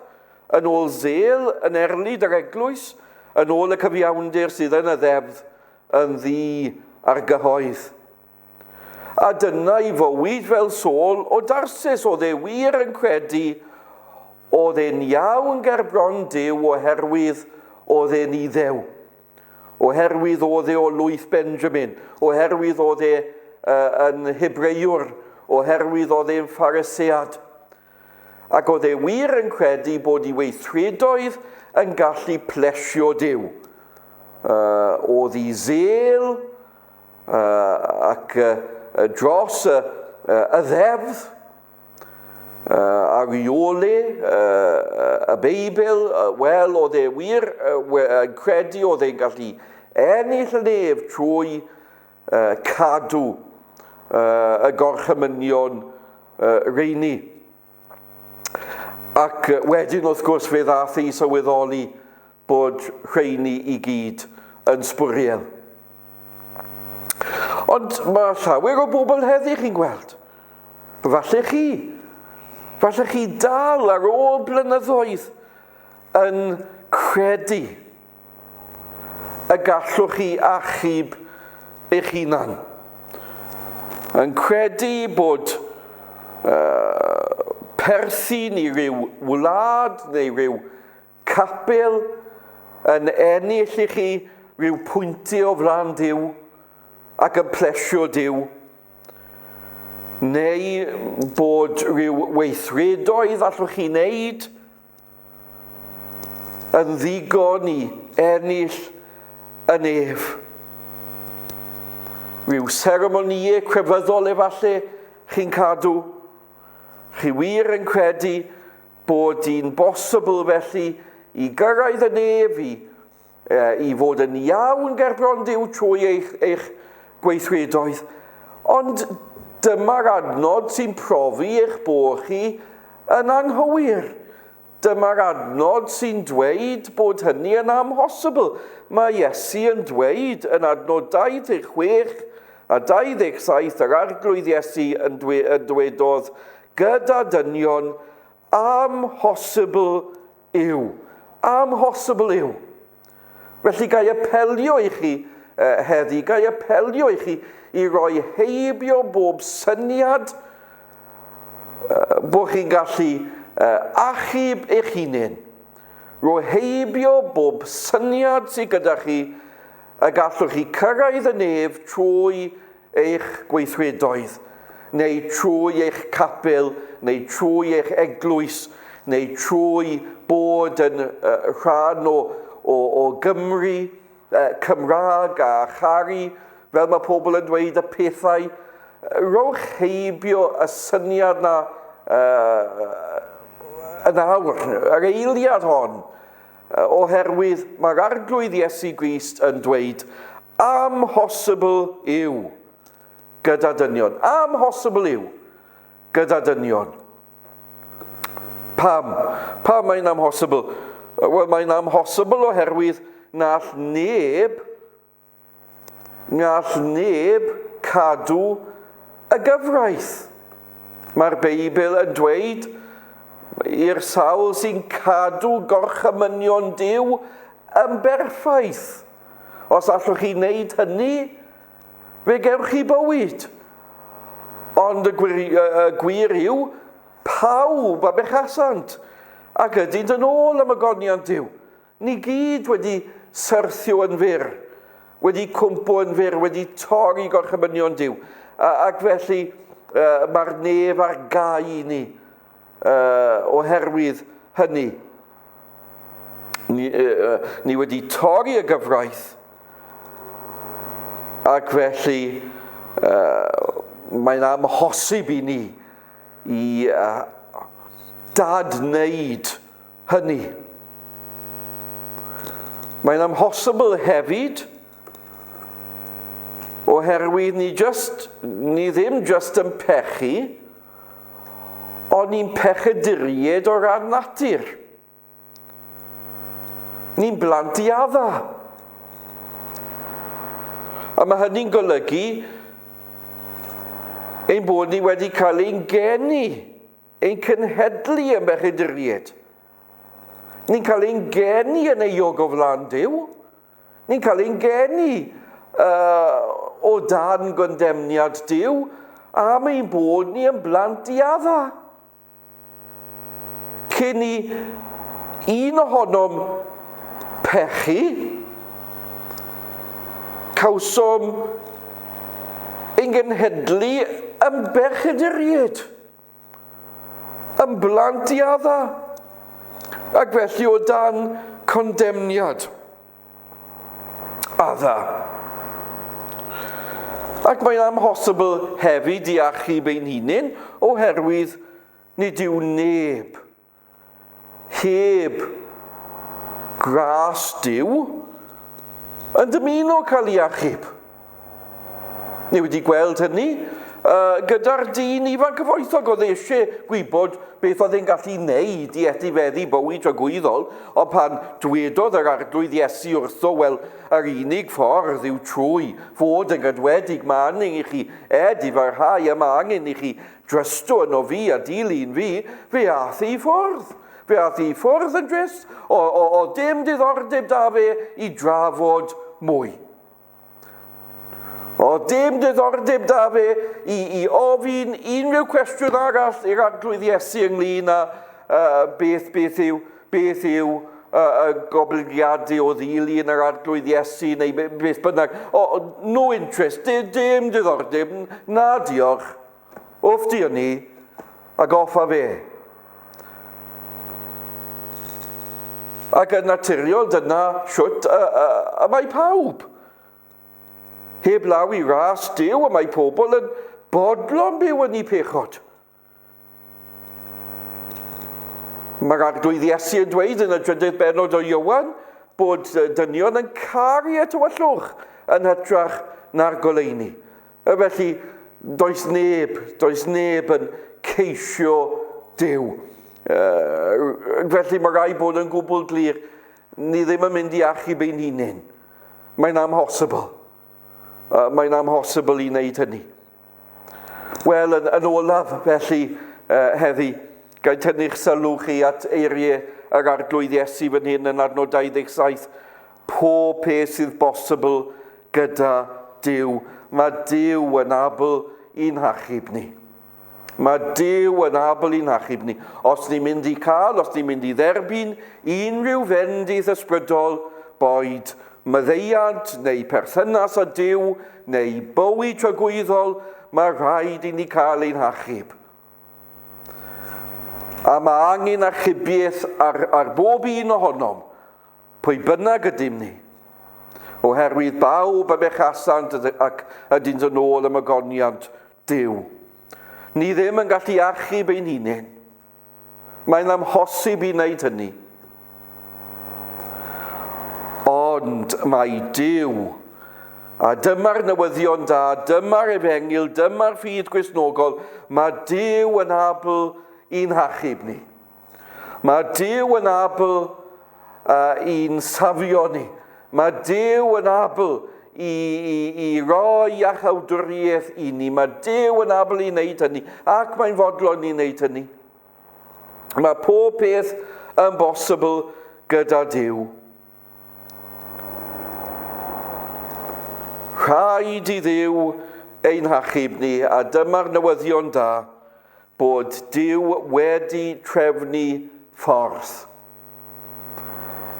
yn ôl zel, yn erlid yr eglwys, yn ôl y cyfiawnder sydd yn y ddeddf, yn ddi ar gyhoedd. A dyna i fywyd fel Saul o Darsus, oedd e wir yn credu oedd e'n iawn ger bron Duw oherwydd oedd e'n Iddew. Oherwydd oedd e o lwyth Benjamin, oherwydd oedd e yn Hebreiwr, oherwydd oedd e'n Pharisead. Ac oedd e wir yn credu bod ei weithredoedd yn gallu plesio Duw. Oedd ei zel ac dros y, y ddeddf Ar ei ôl e, y Beibl, wel, oedd e wir yn credu oedd e'n gallu ennill y nef trwy cadw y gorchymynion rheini. Ac wedyn, wrth gwrs, fe ddath ei sylweddoli bod rheini i gyd yn sbwriel. Ond mae llawer o bobl heddi chi'n gweld. Falle chi. Falle chi dal ar ôl blynyddoedd yn credu y gallwch chi achub eich hunan. Yn credu bod perthyn i ryw wlad neu ryw capel yn ennill i chi ryw pwyntiau o flaen Duw ac yn plesio Duw, neu bod rhyw weithredoedd allwch chi wneud yn ddigon i ennill y nef. Rhyw seremonïau crefyddol efallai chi'n cadw. Chi wir yn credu bod hi'n bosibl felly i gyrraedd y nef, i, e, i fod yn iawn ger bron Duw trwy eich, eich gweithredoedd. Ond dyma'r adnod sy'n profi eich bod chi yn anghywir. Dyma'r adnod sy'n dweud bod hynny yn amhosibl. Mae Iesu yn dweud yn adnod 26 a 27 yr Arglwydd Iesu yn, dwe, yn dwedodd, Gyda dynion, amhosibl yw. Amhosibl yw. Felly gai apelio i chi eh, heddi, gai apelio i chi i roi heibio bob syniad eh, bod chi'n gallu eh, achub eich hunain. Roi heibio bob syniad sydd gyda chi y gallwch chi cyrraedd y nef trwy eich gweithredoedd, neu trwy eich capel, neu trwy eich eglwys, neu trwy bod yn rhan o, o, o Gymru, Cymraeg a charu, fel mae pobl yn dweud, y pethau. Rhowch heibio y syniad na uh, yn awr, yr eiliad hon, Oherwydd mae'r Arglwydd Iesu Grist yn dweud, amhosibl yw gyda dynion. Amhosibl yw gyda dynion. Pam? Pam mae'n amhosibl? Wel, mae'n amhosibl oherwydd na all neb Ngall neb cadw y gyfraith. Mae'r Beibl yn dweud i'r sawl sy'n cadw gorchymynion Duw yn berffaith. Os allwch chi wneud hynny, fe gewch chi bywyd. Ond y gwir, y gwir yw, pawb a bechasant, ac ydynt yn ôl am y goniant Duw. Ni gyd wedi syrthio yn fyr, wedi cwmpo yn fyr, wedi torri gorchymynion Duw. Ac felly uh, mae'r nef ar gau i ni uh, oherwydd hynny. Ni, uh, ni wedi torri y gyfraith ac felly uh, mae'n amhosib i ni i uh, dadwneud hynny. Mae'n amhosibl hefyd oherwydd ni just, ni ddim just yn pechu, ond ni'n pechaduriaid o ran natur. Ni'n blant i adda. A mae hynny'n golygu ein bod ni wedi cael ein geni Ein cenhedlu yn bechaduriaid. Ni'n cael ein geni yn euog o flaen Duw. Ni'n cael ein geni uh, o dan gondemniad Duw am ein bod ni yn blant i adda. Cyn i un ohonom pechu, cawsom ein genhedlu yn bechaduriaid. Yn blant i Adda, ac felly o dan condemniad Adda. Ac mae'n amhosibl hefyd i achub ein hunain oherwydd Nid yw neb heb gras Duw yn dymuno cael ei achub. Ni wedi gweld hynny gyda'r dyn ifanc cyfoethog oedd eisiau gwybod beth oedd e'n gallu wneud i etifeddu bywyd tragwyddol, ond pan dwedodd yr Arglwydd Iesu wrtho, wel, yr unig ffordd yw trwy fod yn gadwedig, mae angen i chi edifarhau a mae angen i chi Drysto yno fi a dilyn fi, fe ath i ffwrdd. Fe ath i ffwrdd yn drist, o, o, o dim diddordeb da fe i drafod mwy. O dim diddordeb da fe i, i ofyn unrhyw cwestiwn arall i'r Arglwydd Iesu ynglyn â uh, beth, beth yw, beth yw uh, y goblygiadau o ddilyn yr Arglwydd Iesu neu beth bynnag. O, no interest, dim, dim diddordeb, na diolch. Off di ni, ac off a fe. Ac yn naturiol dyna siwt y, y, y mae pawb. Heb law i ras Duw y mae pobl yn bodlon byw yn eu pechod. Mae'r Arglwydd Iesu yn dweud yn y drydydd bennod o Iowan bod dynion yn caru y tywyllwch yn hytrach na'r goleuni. Felly, does neb, does neb yn ceisio Duw. Felly mae rhaid bod yn gwbl glir, ni ddim yn mynd i achub ein hunain. Mae'n amhosibl. Mae'n amhosibl i wneud hynny. Wel, yn, yn olaf, felly, heddi, gai tynnu'ch sylw chi at eiriau yr Arglwydd Iesu fan hyn yn adnod 27. Pob peth sydd bosibl gyda Duw. Mae Duw yn abl i'n hachub ni. Mae Duw yn abl i'n hachub ni. Os ni'n mynd i cael, os ni'n mynd i dderbyn unrhyw fendith ysbrydol, boed maddeuant neu perthynas â Duw neu bywyd tragwyddol, mae rhaid i ni cael ein hachub. A mae angen achubiaeth ar, ar bob un ohonom, Pwy bynnag ydym ni. Oherwydd bawb a bechasant ac ydynt yn ôl ym ogoniant Duw. Ni ddim yn gallu achub ein hunain. Mae'n amhosib i wneud hynny. Ond mae Duw, a dyma'r newyddion da, dyma'r efengyl, dyma'r ffydd Gristnogol, mae Duw yn abl i'n hachub ni. Mae Duw yn abl uh, i'n safio ni. Mae Duw yn abl i, i, i roi iachawdwriaeth i ni. Mae Duw yn abl i wneud hynny, ac mae'n fodlon i wneud hynny. Mae pob peth yn bosibl gyda Duw. Rhaid i Dduw ein hachub ni, a dyma'r newyddion da, bod Duw wedi trefnu ffordd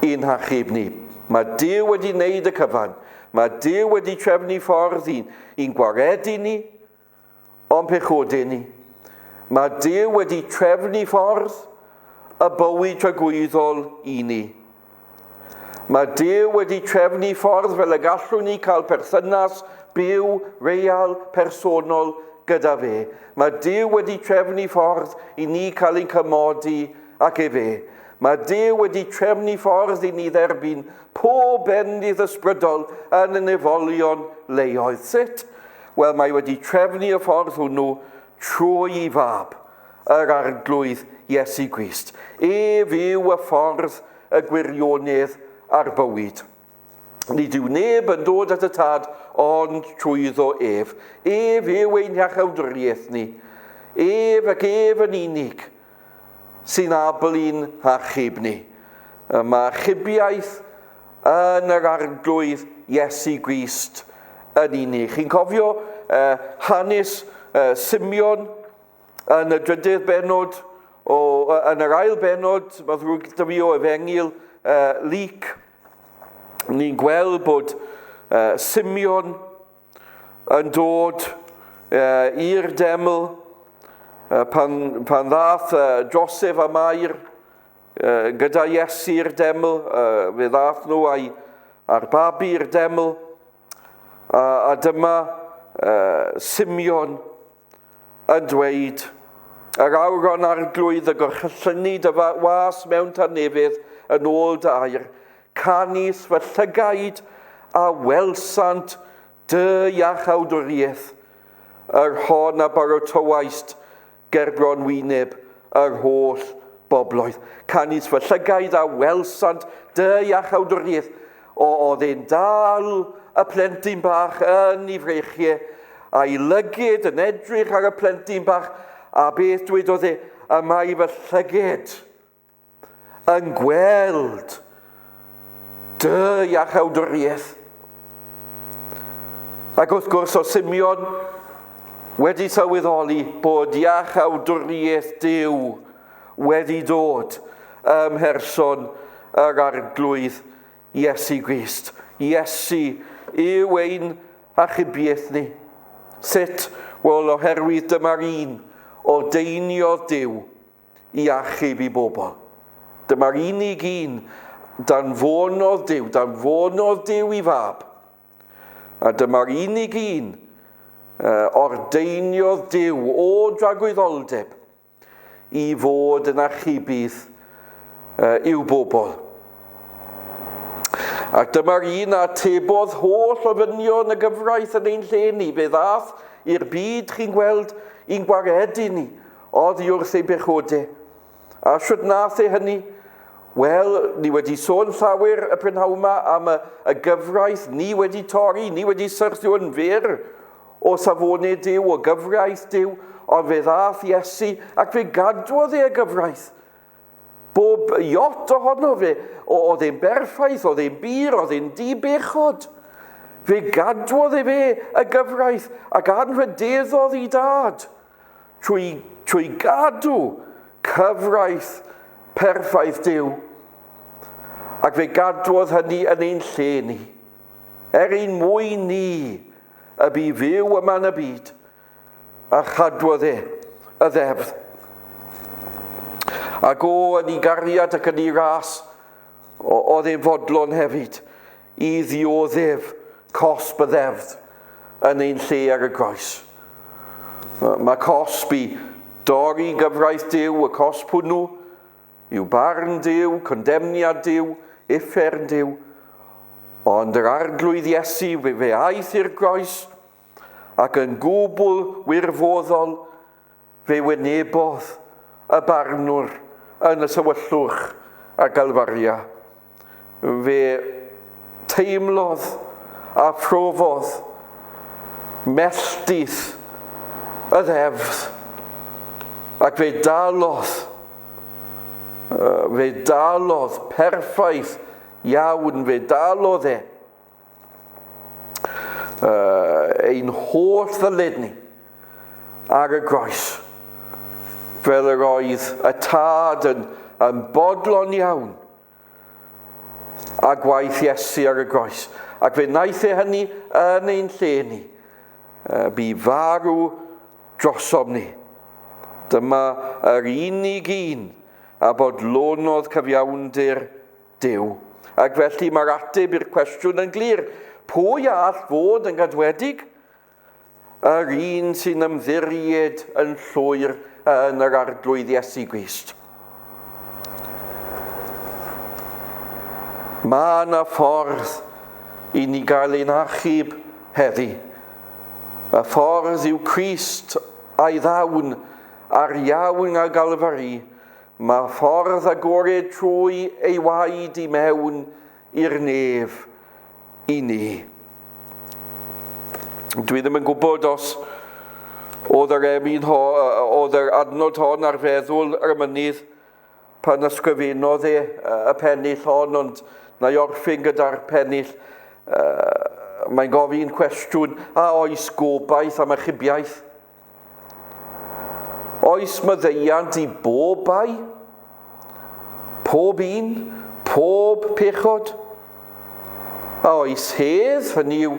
i'n hachub ni. Mae Duw wedi wneud y cyfan. Mae Duw wedi trefnu ffordd i'n gwaredu ni, o'n pechodau ni. Mae Duw wedi trefnu ffordd y bywyd tragwyddol i ni. Mae Duw wedi trefnu ffordd fel y gallwn ni cael perthynas byw, real, personol gyda fe. Mae Duw wedi trefnu ffordd i ni cael ein cymodi ac efe. Mae Duw wedi trefnu ffordd i ni dderbyn pob bendith ysbrydol yn y nefolion leoedd. Sut? Wel, mae wedi trefnu y ffordd hwnnw trwy ei fab, yr Arglwydd Iesu Grist. Ef yw y ffordd, y gwirionedd a'r bywyd. Nid yw neb yn dod at y Tad ond trwyddo ef. Ef yw ein hiachawdwriaeth ni. Ef ac ef yn unig sy'n abl i'n hachub ni. Mae achubiaeth yn yr Arglwydd Iesu Grist yn unig. Chi'n cofio uh, hanes uh, Simeon yn y drydydd benod, o, yn yr ail benod, mae ddrwg dy fi o Efengyl uh, Luc, ni'n gweld bod uh, Simeon yn dod uh, i'r deml uh, pan, pan ddath uh, Joseph a Mair uh, gyda Iesu i'r deml, uh, fe ddath nhw a'i, a'r babi i'r deml, a, a dyma uh, Simeon yn dweud Yr awr o'n arglwydd y gorchyllyni dy was mewn tanefydd yn ôl dy air. Canys fy llygaid a welsant dy iachawdwriaeth, yr hon a barotoaist gerbron wyneb yr holl bobloedd. Canys fy llygaid a welsant dy iachawdwriaeth. O, oedd e'n dal y plentyn bach yn ei freichiau, a'i lygid yn edrych ar y plentyn bach, a beth dwedodd e? Y mae fy llygid yn gweld dy iachawdwriaeth. Ac wrth gwrs, o Simeon wedi sylweddoli bod iachawdwriaeth Duw wedi dod ym mherson yr Arglwydd Iesu Grist. Iesu yw ein achubiaeth ni. Sut? Wel, oherwydd dyma'r un ordeiniodd Duw i achub i bobl. Dyma'r unig un danfonodd Duw, danfonodd Duw i fab. A dyma'r unig un uh, ordeiniodd Duw o dragwyddoldeb i fod yn achubydd uh, i'w bobl. Ac dyma'r un a atebodd holl ofynion y gyfraith yn ein lle ni. Fe ddath i'r byd, chi'n gweld, i'n gwaredu ni oddi wrth ein pechodau. A shwt nath e hynny? Wel, ni wedi sôn llawer y prynhawn yma am y, y gyfraith, ni wedi torri, ni wedi syrthio yn fyr o safonau Duw, o gyfraith Duw, ond fe ddath Iesu ac fe gadwodd e y gyfraith. Bob iot ohono fe, oedd e'n berffaith, oedd e'n bur, oedd e'n di-bechod. Fe gadwodd e fe y gyfraith ac anrhydeddodd i dad trwy, trwy gadw cyfraith perffaith Duw. Ac fe gadwodd hynny yn ein lle ni. Er ein mwyn ni y bu fyw yma yn y byd, a chadwodd e y ddeddf. Ac o, yn ei gariad ac yn ei ras, oedd e'n fodlon hefyd i ddioddef cosb y ddeddf yn ein lle ar y groes. Mae cosb i dorri gyfraith Duw, y cosb hwnnw, yw barn Duw, condemniad Duw, uffern Duw. Ond yr Arglwydd Iesu, fe, fe aeth i'r groes, ac yn gwbl wirfoddol fe wynebodd y barnwr yn y tywyllwch ar Galfaria. Fe teimlodd a phrofodd melltith y ddeddf ac fe dalodd, fe dalodd perffaith iawn, fe dalodd e ein holl ddyled ni ar y groes, fel yr oedd y tad yn, yn bodlon iawn a gwaith Iesu ar y groes. Ac fe wnaeth e hynny yn ein lle ni. Bu farw drosom ni. Dyma yr unig un a bodlonodd cyfiawnder Duw. Ac felly mae'r ateb i'r cwestiwn yn glir. Pwy a all fod yn gadwedig? Yr un sy'n ymddiried yn llwyr yn yr Arglwydd Iesu Grist. Mae yna ffordd i ni gael ein achub heddi. Y ffordd yw Crist a'i ddawn a'r iawn a Galfari Mae ffordd agored trwy ei waed i mewn i'r nef i ni. Dwi ddim yn gwybod os oedd yr emyn ho, oedd yr adnod hon ar feddwl yr emynydd pan ysgrifennodd e y pennill hon, ond na i orffen gyda'r pennill. Mae'n gofyn cwestiwn, a oes gobaith am achubiaeth? Oes maddeuant i bob bai? Pob un? Pob pechod? A oes hedd, hynny yw,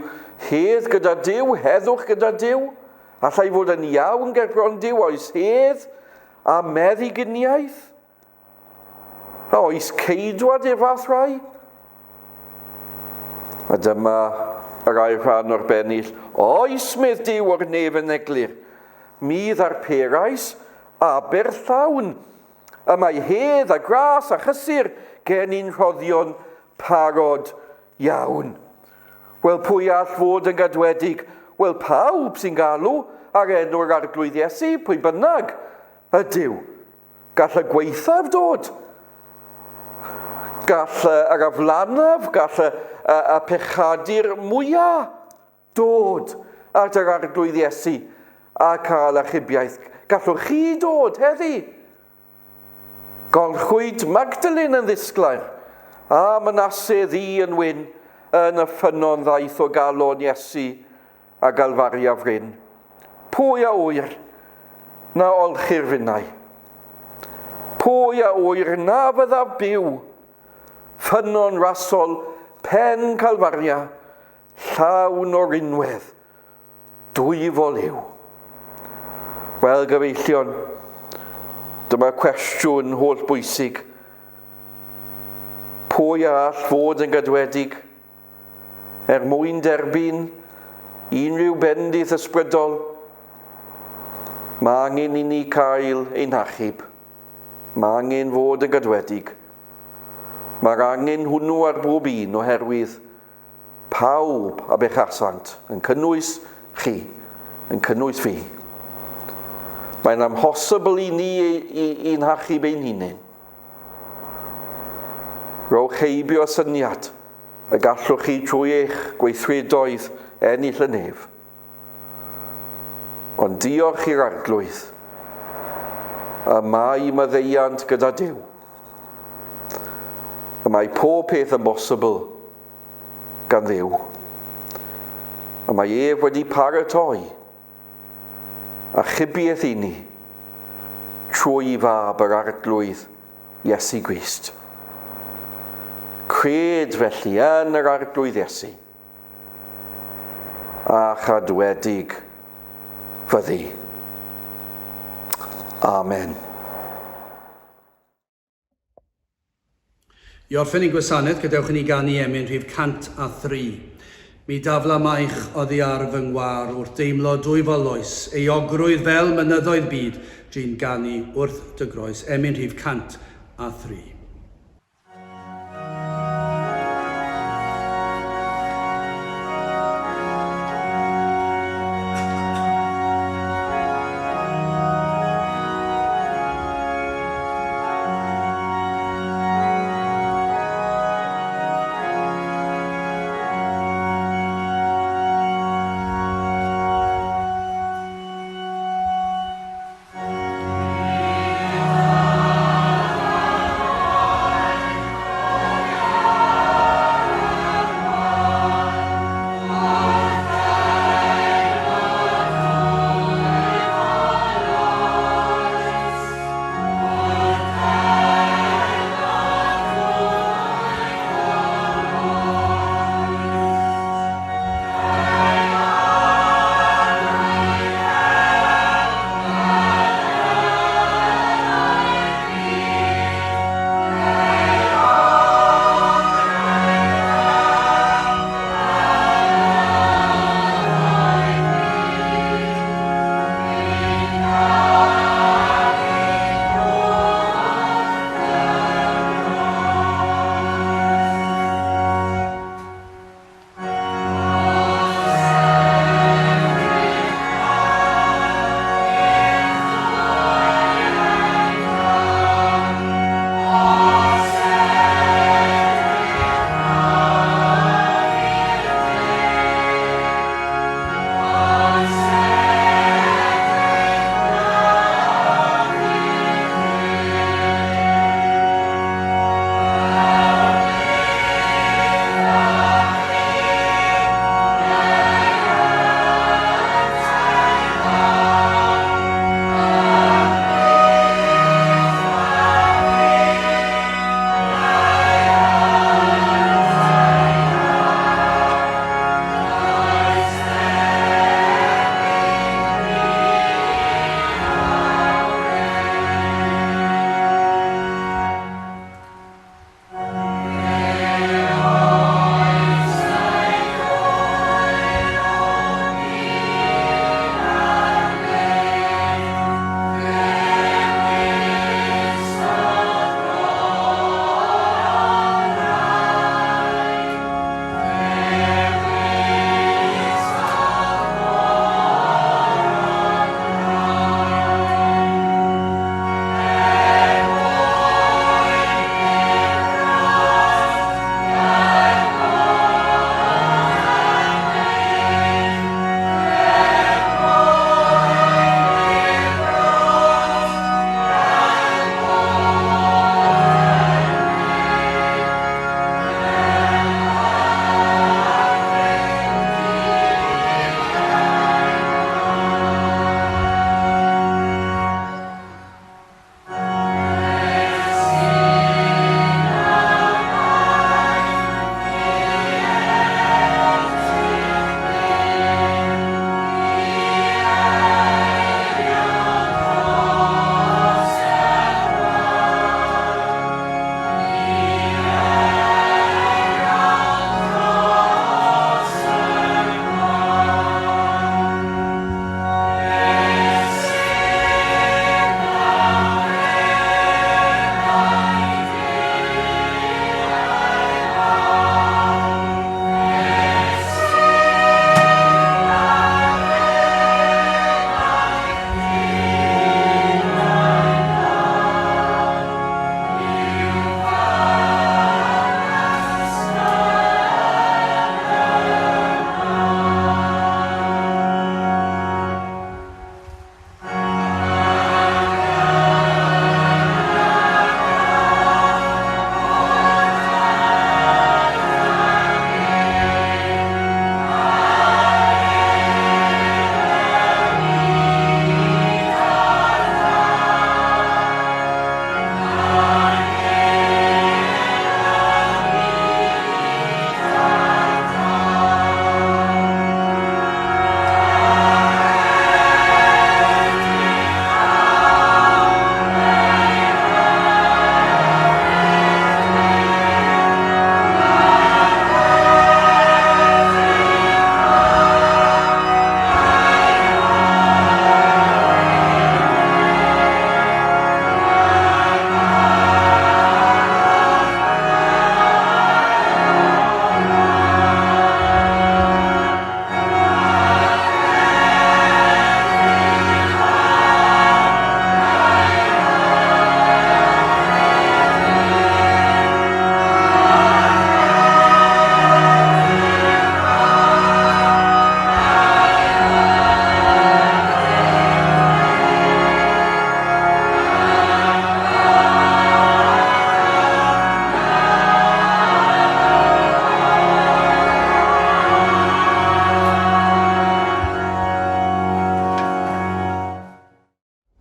hedd gyda Duw, heddwch gyda Duw? Allai fod yn iawn ger bron Duw, oes hedd a meddyginiaeth? A oes ceidwad i'r fath rai? A dyma yr ail rhan o'r bennill. Oes, medd Duw o'r nef yn eglur. Mi ddarperais Aber llawn. Y mae hedd a gras a chysur gen i'n rhoddion parod iawn. Wel, pwy all fod yn gadwedig? Wel, pawb sy'n galw ar enw'r Arglwydd Iesu, pwy bynnag ydyw. Gall y gwaethaf dod. Gall yr aflanaf, gall y, y, y pechadur mwyaf dod at yr Arglwydd Iesu a cael achubiaeth. Gallwch chi dod heddi. Golchwyd Magdalene yn ddisglair, a Manasse ddu yn wyn yn y ffynnon ddaeth o galon Iesu a Galfaria fryn. Pwy a ŵyr na olchir finnau? Pwy a ŵyr na fyddaf byw? Ffynnon rasol pen Calfaria, llawn o rinwedd, dwyfol yw. Wel, gyfeillion, dyma cwestiwn holl bwysig. Pwy a all fod yn gadwedig er mwyn derbyn unrhyw bendith ysbrydol? Mae angen i ni cael ein hachub. Mae angen fod yn gadwedig. Mae'r angen hwnnw ar bob un oherwydd Pawb a bechasant, yn cynnwys chi, yn cynnwys fi. Mae'n amhosibl i ni i'n hachub ein hunain. Rhowch heibio syniad y gallwch chi trwy eich gweithredoedd ennill y nef. Ond diolch i'r Arglwydd, y mae maddeuant gyda Duw. Y mae pob peth yn bosibl gan Dduw. Y mae ef wedi paratoi achubiaeth i ni trwy fab yr Arglwydd Iesu Grist. Cred felly yn yr Arglwydd Iesu a chadwedig fyddi. Amen. I orffen ein gwasanaeth, gadewch i ni ganu emyn rhif 103. Mi dafla maich oddi ar fy ngwar wrth deimlo dwyfol loes, euogrwydd fel mynyddoedd byd, drin ganu wrth dy groes. Emyn rhif 103.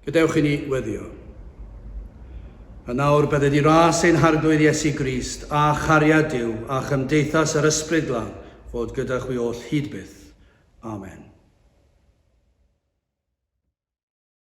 Gadewch i ni weddio. A nawr bydded i ras ein Harglwydd Iesu Grist a chariad Duw a chymdeithas yr Ysbryd Glân fod gyda chwi oll hyd byth. Amen.